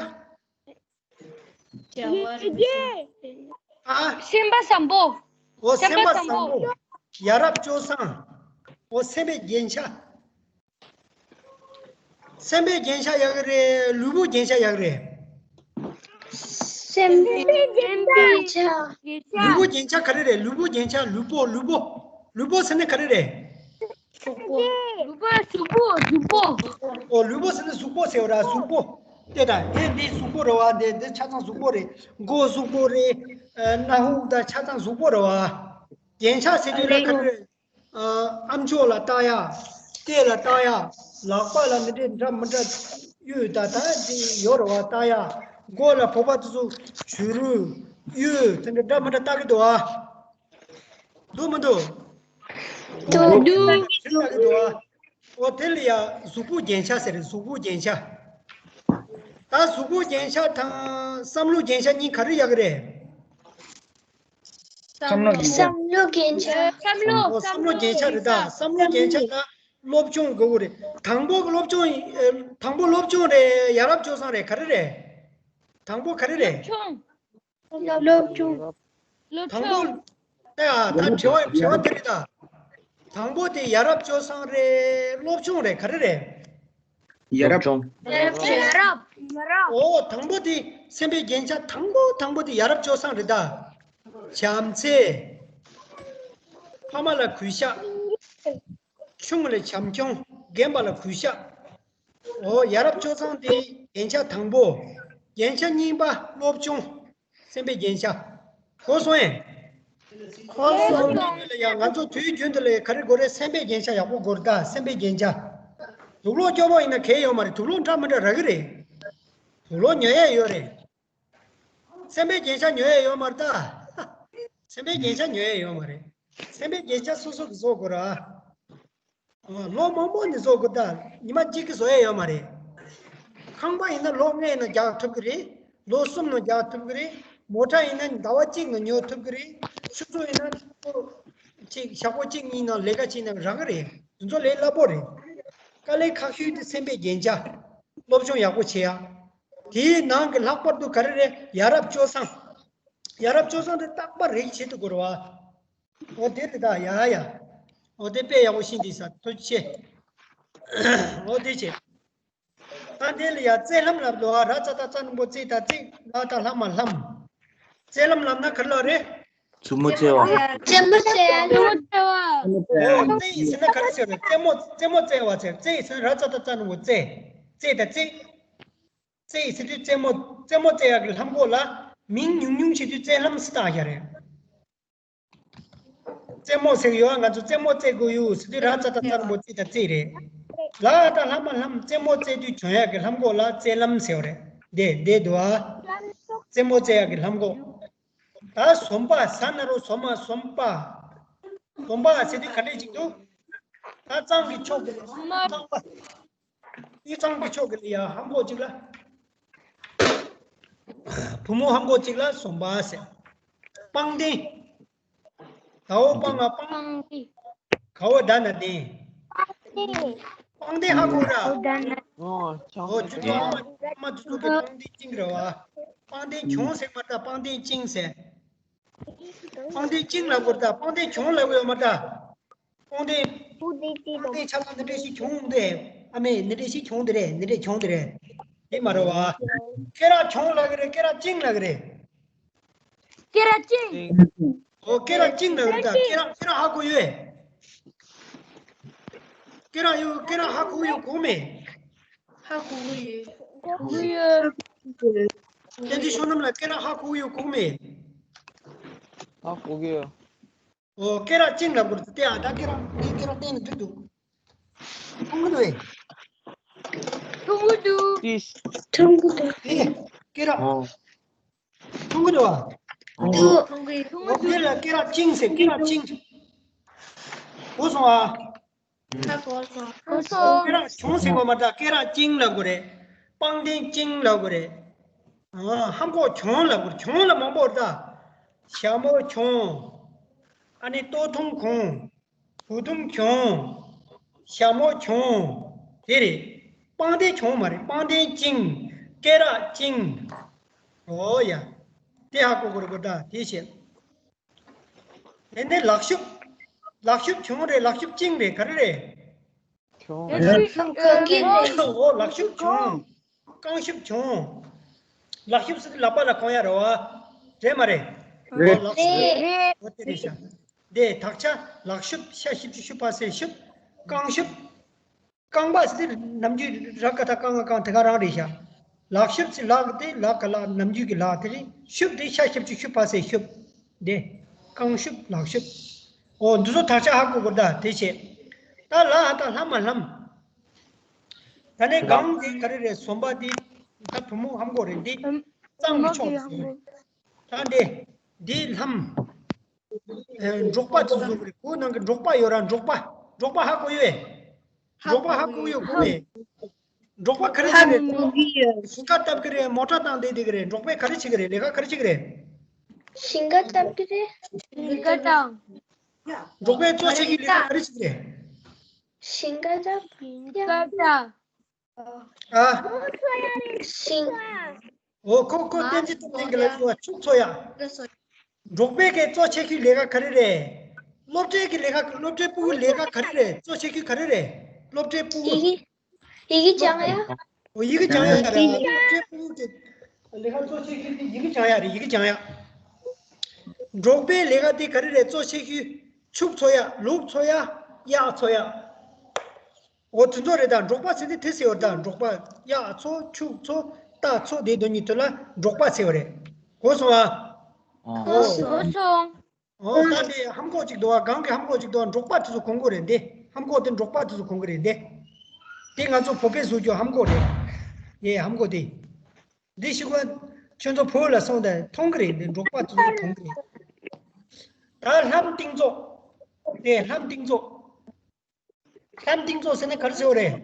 ཨ། སེམས་པ་བཟང་པོ། ཨོ་སེམས་པ་བཟང་པོ། ཡ་རབས་སྤྱོད་བཟང་། ཨོ་སེམས་པའི་རྒྱན་ཆ། སེམས་པའི་རྒྱན་ཆ་ཡག་གི་རེད། ལུས་པོ་རྒྱན་ཆ་ཡག་གི་རེད། སེམས་པའི་རྒྱན་ཆ། ལུས་པོ་རྒྱན་ཆ་ག་རེ་རེད། ལུས་པོ་རྒྱན་ཆ། ལུས་པོ། ལུས་པོ། ལུས་པོ་ཟེར་ན་ག་རེ་རེད། གཟུགས་པོ། ལུས་པོ། གཟུགས་པོ། གཟུགས་པོ། ཨོ་ལུས་པོ་ཟེར་ན་གཟུགས་པོ་ཟེར་བ་ར། གཟུགས་པོ། དེ་ད་འདི་འདི་གཟུགས་པོ་རེད་བ། འདི་འདི་ཆ་ཚང་གཟུགས་པོ་རེད། མགོ་གཟུགས་པོ་རེད། ཨ། སྣ་ཧུག་དང་ཆ་ཚང་གཟུགས་པོ་རེད་བ། རྒྱན་ཆ་ཟེར་དུས་ལ་ག་རེ་རེད། ཨ། ཨ་མཆོག་ལ་བཏགས་ཡ། སྐེ་ལ་བཏགས་ཡ། ལག་པ་ལ་འདི་འདྲའི་འདྲ་མི་འདྲ་གཡུ་ད་ད་འདི་ཡོད་རེད་བ། བཏགས་ཡ། མགོ་ལ་བོད་པ་དེ་ཚོ་བྱུ་རུ། གཡུ་དེ་འདྲ་འདྲ་མི་འདྲ་བཏགས་ཀྱི་འདུག་བ། འདུག་མི་འདུག་འདུག་འདུག་ཞིག་བཏགས་ཀྱི་འདུག་བ། ཨོ་དེ་ལ་ཡ་གཟུགས་པོ་རྒྱན་ཆ་ཟེར། གཟུགས་པོ་རྒྱན་ཆ། ད་གཟུགས་པོ་རྒྱན་ཆ་དང་བསམ་བློ་རྒྱན་ཆ་གཉིས་ག་རེ་ཡག་གི་རེད། བསམ་བློ་རྒྱན་ཆ། བསམ་བློ་རྒྱན་ཆ། བསམ་བློ། ཨོ་བསམ་བློ་རྒྱན་ཆ་རེད་ད། བསམ་བློ་རྒྱན་ཆ་ལ་སློབ་སྦྱོང་དགོས་ཀྱི་རེད། དང་པོ་སློབ་སྦྱོང་། ཨེ། དང་པོ་སློབ་སྦྱོང་རེད། ཡ་རབས་སྤྱོད་བཟང་རེད། ག་རེ་རེད། དང་པོ་ག་རེ་རེད། སློབ་སྦྱོང་། སློབ་སྦྱོང་། སློབ་དང་པོ། སྦྱོང་། ཨ། ད་དྲི་བ་དྲི་བ་དེ་རེད་ད། དང་པོ་དེ་ཡ་རབས་སྤྱོད་བཟང་རེད། སློབ་སྦྱོང་རེད། ག་རེ་རེད། ཡ་རབས། ཡ་རབས། ཡ་རབས། ཨོ་དང་པོ་དེ་སེམས་པའི་རྒྱན་ཆ་དང་པོ་དང་པོ་དེ་ཡ་རབས་སྤྱོད་བཟང་རེད་ད། བྱམས་བརྩེ། ཕ་མ་ལ་གུས་ཞབས། ཆུང་ངུ་ལ་བྱམས་སྐྱོང་། རྒན་པ་ལ་གུས་ཞབས། ཨོ་ཡ་རབས་སྤྱོད་བཟང་དེ་རྒྱན་ཆ་དང་པོ། རྒྱན་ཆ་གཉིས་པ་སློབ་སྦྱོང་། སེམས་པའི་རྒྱན་ཆ། གོ་སོང་ངས། གོ་སོང་། ཡ་ང་ཚོ་དུས་རྒྱུན་དུ་ལ་ག་རེ་དགོས་རེད། སེམས་པའི་རྒྱན་ཆ་ཡག་པོ་དགོས་རེད་ད། སེམས་པའི་རྒྱན་ཆ། དུག་ལོག་སྐྱོ་པོ་ཡིན་ན་གལ་ཡོད་མ་རེད། དུག་ལོག་འདྲ་མི་འདྲ་རག་གི་རེད། དུག་ལོག་ཉོ་ཡས་ཡོད་རེད། སེམས་པའི་རྒྱན་ཆ་ཉོ་ཡས་ཡོད་མ་རེད་ད། སེམས་པའི་རྒྱན་ཆ་ཉོ་ཡས་ཡོད་མ་རེད། སེམས་པའི་རྒྱན་ཆ་སོ་སོ་གིས་བཟོ་དགོས་ར། ལོ་མང་པོ་ནས་བཟོ་དགོས་ད། ཉི་མ་གཅིག་གིས་བཟོ་ཡས་ཡོད་མ་རེད། ཁང་པ་ཡིན་ན་ལོ་ལྔའི་ནང་རྒྱག་ཐུབ་ཀྱི་རེད། ལོ་གསུམ་ནང་རྒྱག་ཐུབ་ཀྱི་རེད། མོ་ཊ་ཡིན་ན་ཟླ་བ་གཅིག་ནང་ཉོ་ཐུབ་ཀྱི་རེད། ཆུ་ཚོད་ཡིན་ན་ཕྱུག་པོ་གཅིག་ཞག་པོ་གཅིག་གཉིས་ནང་ལས་ཀ་བྱས་ན་རག་གི་རེད། དེ་ཚོ་ལས་སླ་པོ་རེད། དཀའ་ལས་ཁག་ཤོས་དེ་སེམས་པའི་རྒྱན་ཆ། སློབ་སྦྱོང་ཡག་པོ་བྱེད་ཡ། དེའི་ནང་གི་ལྷག་པར་དུ་ག་རེ་རེད། ཡ་རབས་སྤྱོད་བཟང་། ཡ་རབས་སྤྱོད་བཟང་དེ་རྟག་པར་རེ་བྱེད་དུ་དགོས་རེད་བ། འོ་དེ་རེད་ད། ཡ་ཡ། འོ་དེ་དཔེ་ཡག་པོ་ཤེས་འདུག་ས། ཐུགས་རྗེ་ཆེ། འོ་དེ་བྱེད། ད་དེ་ལ་ཡ་རྩེད་ལྷམ་ལབ་འདུག་ཨ། ར་ཙ་ཏ་ཙ་ནུ་བོ་རྩེ་ད་རྩེ། ལ་ད་ལྷ་མ་ལྷམ། རྩེད་ལྷམ་ལབ་ན་ག་རེ་ལབ་རེད། མཛུབ་མོ་བཙལ་བ། རྩེད་མོ་རྩེ་ཡ་ལ། རྩེད་མོ་རྩེ་བ། ཨོ། རྩེ་ཡི་ཟེར་ན་ག་རེ་ཟེར་རེད། རྩེད་མོ་རྩེད་མོ་རྩེ་བ་ཟེར། རྩེ་ཡི་ཟེར་ན་ར་ཙ་ཏ་ཙ་ན་བོ་རྩེ། རྩེ་དང་རྩེ། རྩེ་ཡི་ཟེར་དུས་རྩེད་མོ་རྩེད་མོ་རྩེ་ཡག་གི་ལྷམ་གོག་ལ་མིང་ཉུང་ཉུང་བྱེད་དུས་རྩེད་ལྷམ་ཟེར་བཏགས་ཡ་རེད། རྩེད་མོ་ཟེར་གི་ཡོད། ང་ཚོ་རྩེད་མོ་རྩེ་དགོས་ཡོད་ཟེར་དུས་ར་ཙ་ཏ་ཙ་ན་བོ་རྩེ་དང་རྩེ་རེད། ལ་ཨ་ད་ལྷ་མ་ལྷམ། རྩེད་མོ་རྩེ་དུས་གྱོན་ཡག་གི་ལྷམ་གོག་ལ་རྩེད་ལྷམ་ཟེར་བ་རེད། འདི་འདི་འདུག་ཨ། རྩེད་མོ་རྩེ་ཡག་གི་ལྷམ་གོག་ད་ཟོམ་པ་ཟ་ན་རོ་ཟོ་མ་ཟོམ་པ། ཟོམ་པ་ཟེར་དུས་ག་འདྲས་ཅིག་འདུག་ད་གཙང་གི་ཕྱོགས་ཀྱི་གཙང་པ། དེ་གཙང་གི་ཕྱོགས་ཀྱི་ལ་ཡ་ལྷམ་གོག་ཅིག་ལ། བུ་མོ་ལྷམ་གོག་ཅིག་ལ་ཟོམ་པ་ཟེར། པང་གདན། ད་འོ་པང་ང་པང་། པང་གདན། ག་འོ་ད་ན་གདན། པང་གདན། པང་གདན་ཧ་གོ་ར། འོ་ད་ན། འོ་ཆང་། འོ་ཆུ་ཚོད་ཨ་མ་ཨ་མ་དུ་ཚོད་ཀྱི་པང་གདན་བཅིངས་རེད་བ། པང་གདན་གྱོང་ཟེར་མ་ད་པང་གདན་བཅིངས་ཟེར། པང་གདན་བཅིངས་ལབ་དགོས་ད། པང་གདན་གྱོང་ལབ་ཡོད་མ་ད། པང་གདན། པང་གདན་ཆ་ལ་འདི་འདྲ་ཞིག་གྱོང་འདི། ཨ་མས་འདི་འདྲ་ཞིག་གྱོང་འདི་རེད། འདི་འདྲ་གྱོང་འདི་རེད། དེ་མ་རེད་བ། སྐེ་རགས་གྱོང་ལབ་གི་རེད། སྐེ་རགས་བཅིངས་ལབ་གི་རེད། སྐེ་རགས་བཅིངས། ཨོ་སྐེ་རགས་བཅིངས་ལབ་གི་རེད་ད། སྐེ་རགས་སྐེ་རགས་ཧ་གོ་ཡོད། སྐེ་རགས་ཡོད། སྐེ་རགས་ཧ་གོ་ཡོད་གོ་མེད། ཧ་གོ་གི་ཡོད། གོ་གི་ཡོད། བསྟན་འཛིན་བསོད་ནམས་ལགས་སྐེ་རགས་ཧ་གོ་ཡོད་གོ་མེད། ཧ་གོ་གི་ཡོད། ཨོ་སྐེ་རགས་བཅིངས་ལབ་དགོས་རེད་དེ། ཨ་ད་སྐེ་རགས་འདི་སྐེ་རགས་བསྟན་ནས་འགྲིག་འདུག་མཐོང་གི་འདུག་ཨེ། མཐོང་གི་འདུག་ཏིས། མཐོང་གི་འདུག་ཨེ་སྐེ་རགས། ཨོ། མཐོང་གི་འདུག་ཨ། འདུག་མཐོང་གི་མཐོང་གི་འདུག་འདི་ལ་སྐེ་རགས་བཅིངས་ཟེར། སྐེ་རགས་བཅིངས། གོ་སོང་ཨ། ད་གོ་སོང་། གོ་སོང་། སྐེ་རགས་གྱོང་ཟེར་དགོས་མ་ད། སྐེ་རགས་བཅིངས་ལབ་དགོས་རེད། པང་གདན་བཅིངས་ལབ་དགོས་རེད། ཨ་ལྷམ་གོག་གྱོང་ལབ་དགོས་རེད། གྱོང་ལ་མང་པོ་རེད་ད། ཞྭ་མོ་གྱོང་། ཨ་ནི་སྟོད་ཐུང་གྱོང་། སྦུག་ཐུང་གྱོང་། ཞྭ་མོ་གྱོང་། དེ་རེད། པང་གདན་གྱོང་མ་རེད། པང་གདན་བཅིངས། སྐེ་རགས་བཅིངས། ཨོ་ཡ། དེ་ཧ་གོ་དགོས་རེད་གོ་ད། དེ་བྱས། དེ་ནས་ལག་ཤུབས། ལག་ཤུབས་གྱོང་རེད། ལག་ཤུབས་བཅིངས་རེད། ག་རེ་རེད། གྱོང་། ལག་ཤུབས་གྱོང་། ཨོ་ལག་ཤུབས་གྱོང་། རྐང་ཤུབས་གྱོང་། ལག་ཤུབས་ཟེར་དུས་ལག་པ་ལ་གོན་ཡ་རེད་བ། རེད་མ་རེད། རེད། ཨོ་ལག་ཤུབས། རེད། ཨོ་དེ་རེད་ཤག་འདི་དག་ཆ་ལག་ཤུབས་ཤ་ཞིབ་ཅིག་ཤུབས་པ་ཟེར་ཤུབས། རྐང་ཤུབས། རྐང་པ་ཟེར་དུས་ནམ་རྒྱུན་ར་ཀ་ད་རྐང་ང་རྐང་དེ་ག་རང་རེད་ཤག་ལག་ཤུབས་ཟེར་ལག་དེ་ལག་ག་ལག་ནམ་རྒྱུན་གྱི་ལག་དེ་རེད། ཤུབས་དེ་ཤ་ཞིབ་ཅིག་ཤུབས་པ་ཟེར་ཤུབས། དེ། རྐང་ཤུབས་ལག་ཤུབས། ཨོ་འདི་ཚོ་དག་ཆ་ཧ་གོ་དགོས་ད་དེ་བྱས། ད་ལ་ཨ་ད་ལྷ་མ་ལྷམ། ད་ནས་གང་དེ་ག་རེ་རེད། ཟོམ་པ་དེ་ད་བུ་མོ་ལྷམ་གོག་རེད། འདི་གཙང་གི་ཕྱོགས་སུ། ད་འདི། འདི་ལྷམ། ཨེ། འབྲོག་པ་ཚོ་བཟོ་གི་རེད། ཁོ་ནང་གི་འབྲོག་པ་ཡོད་ར། འབྲོག་པ། འབྲོག་པ་ཧ་གོ་ཡོད། འབྲོག་པ་ཧ་གོ་ཡོད་གོ་མེད། འབྲོག་པ་ག་རེ་བྱེད་གི་རེད། ཞིང་ཁ་བཏབ་གི་རེད། མོ་ཊ་བཏང་བསྡད་བསྡད་གི་རེད། འབྲོག་པས་ག་རེ་བྱེད་གི་རེད། ལས་ཀ་ག་རེ་བྱེད་གི་རེད། ཞིང་ཁ་བཏབ་གི་རེད། ཞིང་ཁ་བཏབ། འབྲོག་པས་གཙོ་ཆེ་གི་ལས་ཀ་ག་རེ་བྱེད་གི་རེད། ཞིང་ཁ་བཏབ། ཞིང་ཁ་བཏབ། ཨ། ཤིང་། འོ་ཁོ་ཁོ་བསྟན་འཛིན་སྟོབས་ལྡན་གྱི་ལ་ཡོད་པ་ཕྱུགས་འཚོ་ཡག་འབྲོག་པའི་གི་གཙོ་ཆེ་ཤོས་ལས་ཀ་ག་རེ་རེད། སློབ་གྲྭའི་གི་ལས་ཀ། སློབ་གྲྭའི་ཕྲུ་གུ་ལས་ཀ་ག་རེ་རེད། གཙོ་ཆེ་ཤོས་ག་རེ་རེད། སློབ་གྲྭའི་ཕྲུ་གུ། ཡི་གེ། ཡི་གེ་སྦྱང་ཡ། འོ་ཡི་གེ་སྦྱང་ཡ་ཡི་གེ་རེད། སློབ་གྲྭའི་ཕྲུ་གུ་གི་ལས་ཀ་གཙོ་ཆེ་ཤོས་དེ་ཡི་གེ་སྦྱང་ཡ་རེད། ཡི་གེ་སྦྱང་ཡ། འབྲོག་པའི་ལས་ཀ་དེ་ག་རེ་རེད། གཙོ་ཆེ་ཤོས་ཕྱུགས་འཚོ་ཡ། ལུག་འཚོ་ཡ། གཡག་འཚོ་ཡ། འོ་དེ་ཚོ་རེད་ད། འབྲོག་པ་ཟེར་དུས་དེ་ཟེར་བ་རེད་ད། འབྲོག་པ་གཡག་འཚོ། ཕྱུགས་འཚོ། རྟ་འཚོ། དེ་དོན་གཉིས་དོན་ལ་འབྲོག་པ་ཟེར་བ་རེད། གོ་སོང་ཨ། གོ་སོང་། གོ་སོང་། འོ་ད་དེ་ལྷམ་གོག་ཅིག་འདུག་ཨ། སྒང་གི་ལྷམ་གོག་ཅིག་འདུག་ཨ། འབྲོག་པ་དེ་ཚོ་གོན་གོ་རེད་འདི། ལྷམ་གོག་དེ་འབྲོག་པ་དེ་ཚོ་གོན་གི་རེད་འདི། དེ་ང་ཚོ་བོད་པའི་བཟོ་རྒྱུ་ལྷམ་གོག་རེད། ཡེ་ལྷམ་གོག་དེ། འདི་ཤི་གོ་ཁྱོད་ཚོ་བོད་ལ་སོང་དང་མཐོང་གི་རེད། འདི་འབྲོག་པ་དེ་ཚོ་གོན་གི་རེད། ད་ལྷམ་སྟེང་ཚོགས། དེ་ལྷམ་སྟེང་ཚོགས། ལྷམ་སྟེང་ཚོགས་ཟེར་ན་ག་རེ་ཟེར་བ་རེད།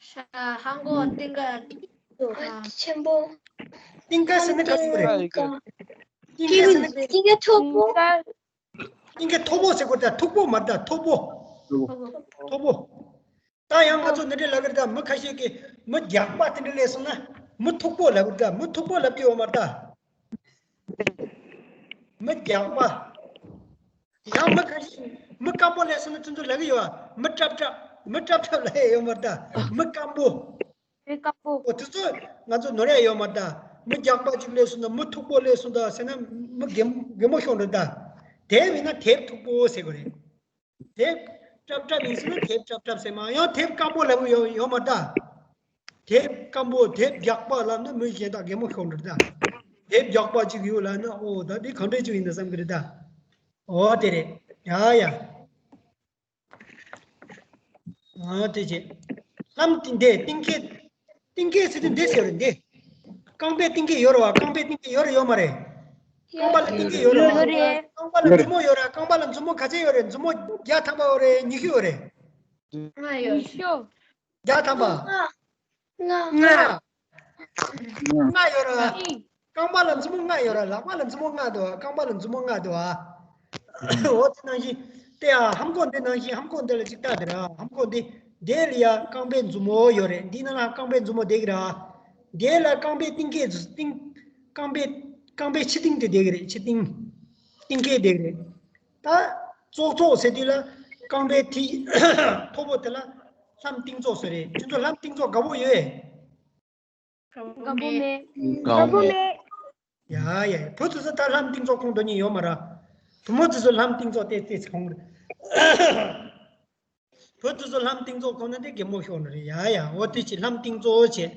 ཤ་ཧང་གོ་ཏིང་ཀ་ཆེན་པོ། ཏིང་ཀ་ཟེར་ན་ག་རེ་ཟེར་བ་རེད། ཏིང་ཀ་ཟེར་ན། ཏིང་ཀ་མཐོ་པོ། ཏིང་ཀ་མཐོ་པོ་ཟེར་དགོས་ད། མཐུག་པོ་མ་རེད་ད། མཐོ་པོ། མཐོ་པོ། ད་ཡང་ང་ཚོ་འདི་འདྲ་ལབ་གི་རེད་ད། མི་ཁ་ཤས་ཀྱིས་མི་རྒྱགས་པ་དེ་འདྲ་ལབ་སོང་ན་མི་མཐུག་པོ་ལབ་གི་རེད་ད། མི་མཐུག་པོ་ལབ་ཀྱི་ཡོད་མ་རེད་ད། མི་རྒྱགས་པ། ཡང་མི་ཁ་ཤས་མི་སྐམ་པོ་ལབ་སོང་ན་དེ་ཚོ་ལབ་གི་ཡོད། མི་ཀྲབ་ཀྲབ། མི་ཀྲབ་ཀྲབ་ལབ་ཡ་ཡོད་མ་རེད་ད། མི་སྐམ་པོ། མི་སྐམ་པོ། འོ་དེ་ཚོ་ང་ཚོ་ནོར་ཡ་ཡོད་མ་རེད་ད། མི་རྒྱགས་པ་ཅིག་སླེབས་སོང་ད། མི་མཐུག་པོ་སླེབས་སོང་ད་ཟེར་ན་མི་རྒན་རྒན་མོ་ཤོར་འགྲོ་ད། དེབ་ཡིན་ན་དེབ་མཐུག་པོ་ཟེར་དགོས་རེད། དེབ་སྲབ་སྲབ་ཡིན་ཟེར་ན་དེབ་སྲབ་སྲབ་ཟེར་མ། ཡང་དེབ་སྐམ་པོ་ལབ་ཡོད་ཡོད་མ་རེད་ད། དེབ་སྐམ་པོ་དེབ་རྒྱགས་པ་ལབ་ན་མི་གཞན་དག་རྒན་མོ་ཤོར་འགྲོ་ད། དེབ་རྒྱགས་པ་ཅིག་ཡོད་ལབ་ན་ཨོ་ད་འདི་གང་འདྲ་ཅིག་ཡིན་ན་བསམ་གི་རེད་ད། ཨོ་དེ་རེད། ཡ་ཡ། ཨ་དེ་བྱས། ལྷམ་གཏིང་འདི་གཏིང་སྐྱེས། གཏིང་སྐྱེས་ཟེར་དུས་འདི་ཟེར་རེད་འདི། རྐང་པའི་གཏིང་སྐྱེས་ཡོད་རེད་བ། རྐང་པའི་གཏིང་སྐྱེས་ཡོད་རེད་ཡོད་མ་རེད། རྐང་པ་ལ་གཏིང་སྐྱེས་ཡོད་རེད་བ། ཡོད་རེད། རྐང་པ་ལ་མཛུབ་མོ་ཡོད་རེད། རྐང་པ་ལ་མཛུབ་མོ་ག་ཚད་ཡོད་རེད། མཛུབ་མོ་བརྒྱ་ཐམ་པ་ཡོད་རེད། ཉི་ཤུ་ཡོད་རེད། ལྔ་ཡོད། ཉི་ཤུ། བརྒྱ་ཐམ་པ། ལྔ། ལྔ། ལྔ་ཡོད་རེད་བ། རྐང་པ་ལ་མཛུབ་མོ་ལྔ་ཡོད་རེད། ལག་པ་ལ་མཛུབ་མོ་ལྔ་འདུག་བ། རྐང་པ་ལ་མཛུབ་མོ་ལྔ་འདུག་བ། འོ་དེ་ནང་བཞིན་དེ་ཡ་ལྷམ་གོག་འདི་ནང་བཞིན་ལྷམ་གོག་འདི་ལ་ཅིག་ལྟ་དེ་ར། ལྷམ་གོག་འདི་འདི་ལ་ཡ་རྐང་པའི་མཛུབ་མོ་ཡོད་རེད། འདི་ནང་ལ་རྐང་པའི་མཛུབ་མོ་བསྡད་ཀྱི་ར། འདི་ལ་རྐང་པའི་གཏིང་སྐྱེས་གཏིང་རྐང་པའི་རྐང་པའི་ཕྱི་གཏིང་དེ་བསྡད་ཀྱི་རེད། ཕྱི་གཏིང་གཏིང་སྐྱེས་བསྡད་ཀྱི་རེད། ད་ཙོག་ཙོག་ཟེར་དུས་ལ་རྐང་པའི་མཐིལ་མཐོ་པོ་དེ་ལ་ལྷམ་གཏིང་ཙོག་ཟེར་རེད། ཁྱོད་ཚོ་ལྷམ་གཏིང་ཙོག་དགའ་པོ་ཡོད། དགའ་པོ་མེད། དགའ་པོ་མེད། ཡ་ཡ། བུ་དེ་ཚོ་ད་ལྷམ་གཏིང་ཙོག་ཁོང་དུ་ཉིད་ཡོད་མ་ར། བུ་མོ་དེ་ཚོ་ལྷམ་གཏིང་ཙོག་ཏེ་ཏེ་ཁོང་རེད། བུ་དེ་ཚོ་ལྷམ་གཏིང་ཙོག་ཁོང་ན་དེ་རྒན་མོ་ཤོར་ནི་རེད། ཡ་ཡ། འོ་དེ་ཅི་ལྷམ་གཏིང་ཙོག་བྱས།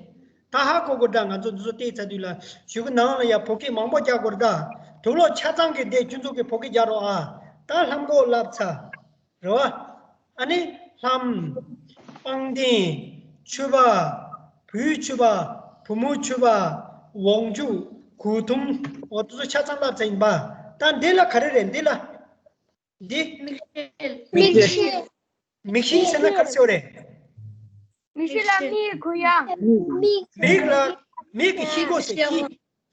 ད་ཧ་གོ་གོ་འདྲ། ང་ཚོ་འདི་ཚོ་བལྟས་ཚར་དུས་ལ་གཞུག་གི་ནང་ལ་ཡ་བོད་སྐད་མང་པོ་རྒྱག་དགོས་རེད་ད། དུག་ལོག་ཆ་ཚང་གི་འདི་ཁྱོད་ཚོ་གི་བོད་སྐད་རྒྱག་རོགས་ཨ། ད་ལྷམ་གོག་ལབ་ཚར། རེད་བ། ཨ་ནི་ལྷམ། པང་གདན། མཆོད་པ། བུའི་མཆོད་པ། བུ་མོའི་མཆོད་པ། འོག་འཇུག་གོས་ཐུང་། འོ་དེ་ཚོ་ཆ་ཚང་ལབ་ཚར་ཡིན་པ། ད་འདི་ལ་ག་རེ་རེད་འདི་ལ། འདི། མིག་ཤེལ། མིག་ཤེལ། མིག་ཤེལ་ཟེར་ན་ག་རེ་ཟེར་བ་རེད། མིག་ཤེལ་ལ་མིག་གོ་ཡ། མིག་ལ་མིག་གི་ཤེལ་གོ་ཟེར། ཤེལ།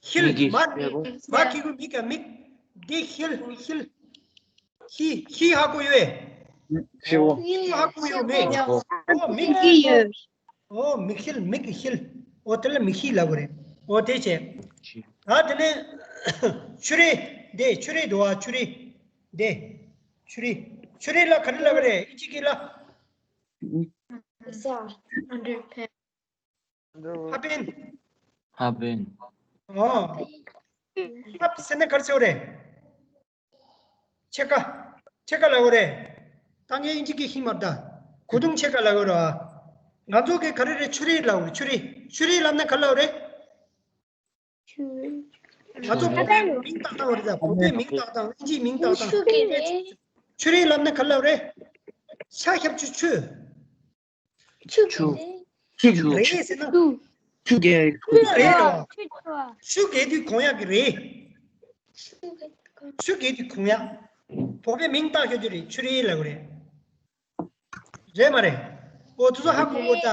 ཤེལ། མིག་གི་མ་ཤེལ་གོ། མ་ཁི་གུ་མིག་ག་མིག་འདི་ཤེལ་ཤེལ། ཤི་ཤི་ཧ་གོ་ཡོད། ཤི་གོ། ཤི་ཧ་གོ་ཡོད་མེད། ཨོ་མིག་ཤེལ་ཡོད། ཨོ་མིག་ཤེལ། མིག་གི་ཤེལ། ཨོ་དེ་ལ་མིག་ཤེལ་ལབ་དགོས་རེད། ཨོ་དེ་བྱས། ད་དེ་ནས་ཆུ་རེ། འདི་ཆུ་རེ་འདུག་བ། ཆུ་རེ། འདི། ཆུ་རེ། ཆུ་རེ་ལ་ག་རེ་ལབ་རེད་ཨིན་ཇི་སྐད་ལ། ཧ་པན། ཧ་པན། ཨོ། ཧབ་ཟེར་ན་ག་རེ་ཟེར་བ་རེད། ཕྱེད་ཀ་ཕྱེད་ཀ་ལབ་དགོས་རེད། ད་ངས་ཨིན་ཇི་སྐད་ཤེས་མ་རེད་ད། གོས་ཐུང་ཕྱེད་ཀ་ལབ་དགོས་རེད་བ། ང་ཚོ་གི་ག་རེ་རེད། ཆུ་རེ་ལབ་དགོས་རེད། ཆུ་རེ། ཆུ་རེ་ལབ་ན་ག་རེ་ལབ་དགོས་རེད། ང་ཚོ་བོད་པའི་མིང་བཏགས་སྟངས་རེད་ད། བོད་པའི་མིང་བཏགས་སྟངས། ཨིན་ཇིའི་མིང་བཏགས་སྟངས། ཆུ་རེ་ལབ་ན་ག་རེ་ལབ་དགོས་རེད། ཤ་ཞབས་ཀྱུ་ཆུ། ཆུ། ཆུ། ཆུ། རེད་ཟེར་ན། ཆུ། ཆུ་རྒྱས། ཆུ་རེད་བ། ཆུ་རྒྱས་དུས་གོན་ཡག་གི་རེད། ཆུ་རྒྱས་དུས་གོན་ཡག་བོད་པའི་མིང་བཏགས་ཤོག་རྒྱུ་རེད། ཆུ་རེད་ལབ་དགོས་རེད། རེད་མ་རེད། ཨོ་དེ་ཚོ་ཧ་གོ་གོ་ད།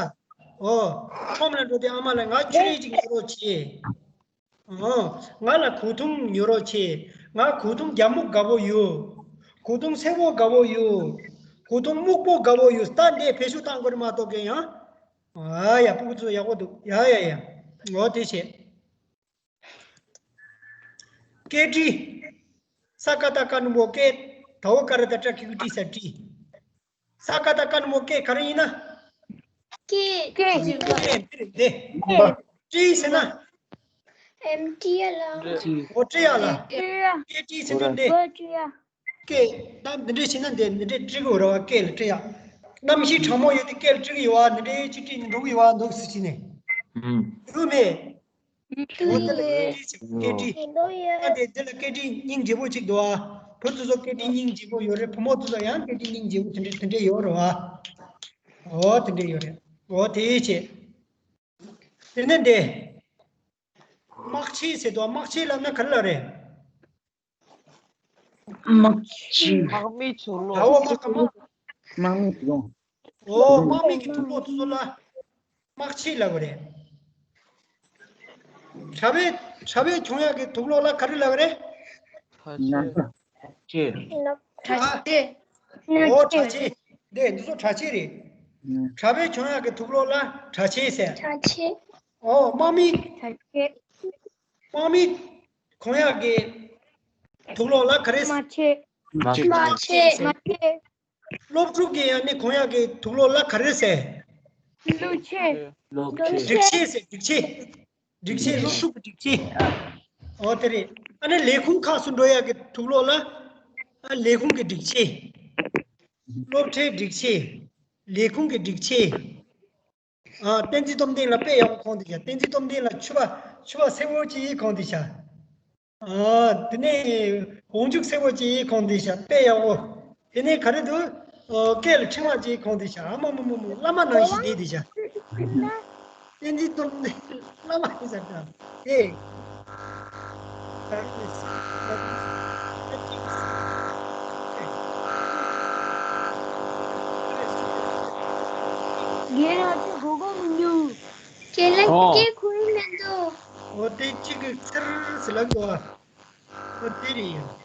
ཨོ། ཁྲོམ་ལ་འགྲོ་དུས་ཨ་མ་ལ་ང་ཆུ་རེ་ཅིག་ཉོ་རོགས་བྱེད། ཨོ། ང་ལ་གོས་ཐུང་ཉོ་རོགས་བྱེད། ང་གོས་ཐུང་རྒྱ་སྨུག་དགའ་པོ་ཡོད། གོས་ཐུང་སེར་པོ་དགའ་པོ་ཡོད། གོས་ཐུང་སྨུག་པོ་དགའ་པོ་ཡོད། ད་འདི་བེད་སྤྱོད་བཏང་དགོས་རེད་མ་གཏོགས་གན་ཡང་། ཨ་ཡ། སྤུ་གུ་ཚོ་ཡག་པོ་འདུག་ཡ་ཡ་ཡ། ཨོ་དེ་བྱས། སྐད་བྲིས། ས་ཀ་བཏགས་སྐ་ནུ་མོ་སྐད། ད་འོ་ཀ་ར་བཏགས་སྐྲ་གི་གུ་བྲིས་ས་བྲིས། ས་ཀ་བཏགས་སྐ་ནུ་མོ་སྐད་ག་རེ་ཡིན་ན། སྐད། སྐད། སྐད་འདི་རེད་འདི། བྲིས་ཟེར་ན། ཨེམ་ཊི་ཨེལ། འོ་བྲི་ཡ་ལ། བྲི་ཡ། སྐད་བྲིས་ཟེར་དུས་འདི། འོ་བྲི་ཡ། སྐད་ད་འདི་འདྲས་བྱས་ན་འདི་འདི་འདྲས་བྲི་དགོས་རེད་བ། སྐད་ལ་བྲི་ཡ། གནམ་གཤིས་གྲང་མོ་ཡོད་དུས་སྐད་ལ་བྲི་གི་ཡོད་བ། འདི་འདྲས་ཅིག་བྲིས་ནས་འགྲོ་གི་ཡོད་བ་འདུག་ཟེར་བྱས་ནས། ཡོད་མེད། འོ་དེ་ལ་སྐད་བྲིས་ཟེར། སྐད་བྲིས། ད་དེ་དེ་ལ་སྐད་བྲིས་སྙིང་རྗེ་པོ་ཅིག་འདུག་ཨ། བུ་དེ་ཚོ་སྐད་བྲིས་སྙིང་རྗེ་པོ་ཡོད་རེད། བུ་མོ་དེ་ཚོ་ཡང་སྐད་བྲིས་སྙིང་རྗེ་པོ་དེ་འདྲ་དེ་འདྲ་ཡོད་རེད་བ། འོ་དེ་འདྲ་ཡོད་རེད། འོ་དེ་བྱས། དེ་ནས་འདི། དམག་ཆས་ཟེར་འདུག་དམག་ཆས་ལབ་ན་ག་རེ་ལབ་རེད། དམག་ཆས། དམག་མིའི་དུག་ལོག་ད་འོ་དམག་དམག་དམག་མིའི་དུག་ལོག་ཨོ། དམག་མི་གི་དུག་ལོག་དེ་ཚོ་ལ་དམག་ཆས་ལབ་དགོས་རེད། གྲྭ་པས་གྲྭ་པས་གྱོན་ཡག་གི་དུག་ལོག་ལ་ག་རེ་ལབ་དགོས་རེད། ཆས། ཨ། ཨོ་གྲྭ་ཆས། འདི་འདི་ཚོ་གྲྭ་ཆས་རེད། གྲྭ་པས་གྱོན་ཡག་གི་དུག་ལོག་ལ་གྲྭ་ཆས་ཟེར། གྲྭ་ཆས། ཨོ་དམག་མི། གྲྭ་ཆས། དམག་མི་གྱོན་ཡག་གི་དུག་ལོག་ལ་ག་རེ། དམག་ཆས། དམག་ཆས། དམག་ཆས། སློབ་ཕྲུག་གི་ཡང་ནི་གྱོན་ཡག་གི་དུག་ལོག་ལ་ག་རེ་ཟེར། གླུ་ཆས། གླུ་ཆས། སྒྲིག་ཆས་ཟེར། སྒྲིག་ཆས། སྒྲིག་ཆས། སློབ་ཕྲུག་གི་སྒྲིག་ཆས། ཨོ་དེ་རེད། ཨ་ནི་ལས་ཁུངས་ཁག་སུ་འགྲོ་ཡག་གི་ཐུགས་ལོག་ལ། ཨ་ལས་ཁུངས་ཀྱི་སྒྲིག་ཆས། སློབ་གྲྭའི་སྒྲིག་ཆས། ལས་ཁུངས་ཀྱི་སྒྲིག་ཆས། ཨ་བསྟན་འཛིན་སྟོབས་ལྡན་ལ་དཔེ་ཡག་པོ་གང་དེ་བཞག་བསྟན་འཛིན་སྟོབས་ལྡན་ལ་ཕྱུ་པ་ཕྱུ་པ་སེར་པོ་ཅིག་གང་དེ་བཞག་ཨ་དེ་ནས་འོག་འཇུག་སེར་པོ་ཅིག་གང་དེ་བཞག་དཔེ་ཡག་པོ། དེ་ནས་ག་རེ་འདུག་ཨོ་སྐེ་ལ་ཕྲེང་བ་ཅིག་གང་དེ་བཞག་ཨ་མ་མ་མ་མ་བླ་མ་ནང་བཞིན་བསྡད་དེ་བཞག་བསྟན་འཛིན་སྟོབས་ལྡན་བླ་མ་ཡིན་ས་དང་། ཨེ། རྒན་ལགས་ཀྱི་གོ་གོ་མི་འདུག་ཁྱེད་ལ་ཨོ། སྐད་ཁུར་མི་འདུག་ཨོ་དེ་གཅིག་གི་ཚིར་ཟེར་ལབ་འདུག་ཨོ་དེ་རེད།